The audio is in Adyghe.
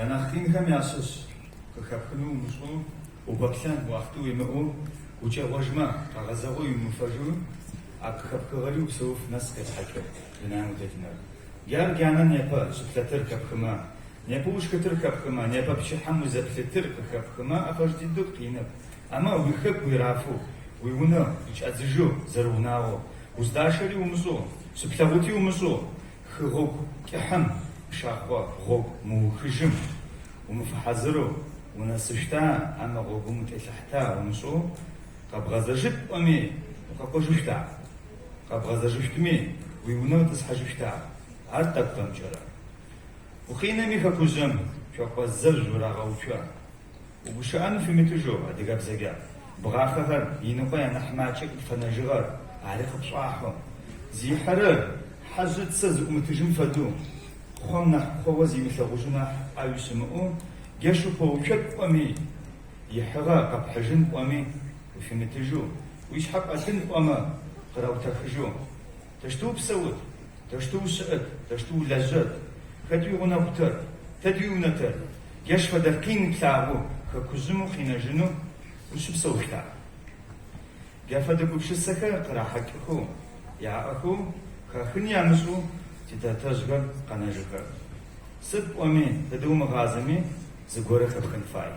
Янахь къинхэм ящыщ, къыхэпхынэу умышӏэу, упэплъэн уахътэ уимыӏэу, укӏэгъожьмэ, къэгъэзэгъу уимыфэжьэу, а къыхэпхыгъэри упсэуф нэс къепхьакӏэу дунаим утетыныр. Джар джанэ непэ щыплъэтыр хэпхымэ, непэ ушхытыр хэпхымэ, непэ пчыхьэм узэплъытыр къыхэпхымэ афэщ дыдэу къинэп. Амэ уихэку уирафэу, уиунэ укӏадзыжьэу, зэрыунагъоу, уздащэри умышӏэу, щыплъэгъути умышӏэу, хы гъогу кӏыхьэм, пшахъо гъогу мыухыжьым умыфэхьазырэу унэсыщта, амэ гъогум утелъыхьта умышӏэу, къэбгъэзэжьыт пӏоми укъэкӏожьыщта? Къэбгъэзэжьыщтми уиунэ утӏысхьажьыщта? Ар тӏэкӏу къэмыкӏэрэ. Укъинэми хэкужъым цокъэ зэжъу урагъэуцо. Угущыӏэн уфимытыжьэу адыгэбзэкӏэ бгъахъэхэр иныкъо янахь макӏэ къыпфэнэжьыгъэр ари къыпшӏуахьы. Зихьэрэр хьэжъ ыцэ зыӏумытыжьым фэдэу, кхъом нахь кхъоуэ зимылъэгъужьэу нахь ӏаю щымыӏэу, джащ упэуцот пӏоми, ихьыгъэ къэпхьыжьын пӏоми уфимытыжьэу, уишъхьэ пӏэтын пӏомэ къыраутэхыжьэу. Тэщтэу упсэут? Тэщтэу ущыӏэт, тэщтэу улэжьэт, хэт уигъунэгъутэр, тэд уиунэтэр, джащ фэдэ къин плъагъоу хэкужъым укъинэжьынэу ущыпсэущта? Джа фэдэ гупшысэхэр къырахьакӏыхэу, яӏэхэу, хахын ямышӏэу титэтэжъхэр къэнэжьыхэр. Сыд пӏоми, тэдэ умыгъазэми, зыгорэ хэпхын фай.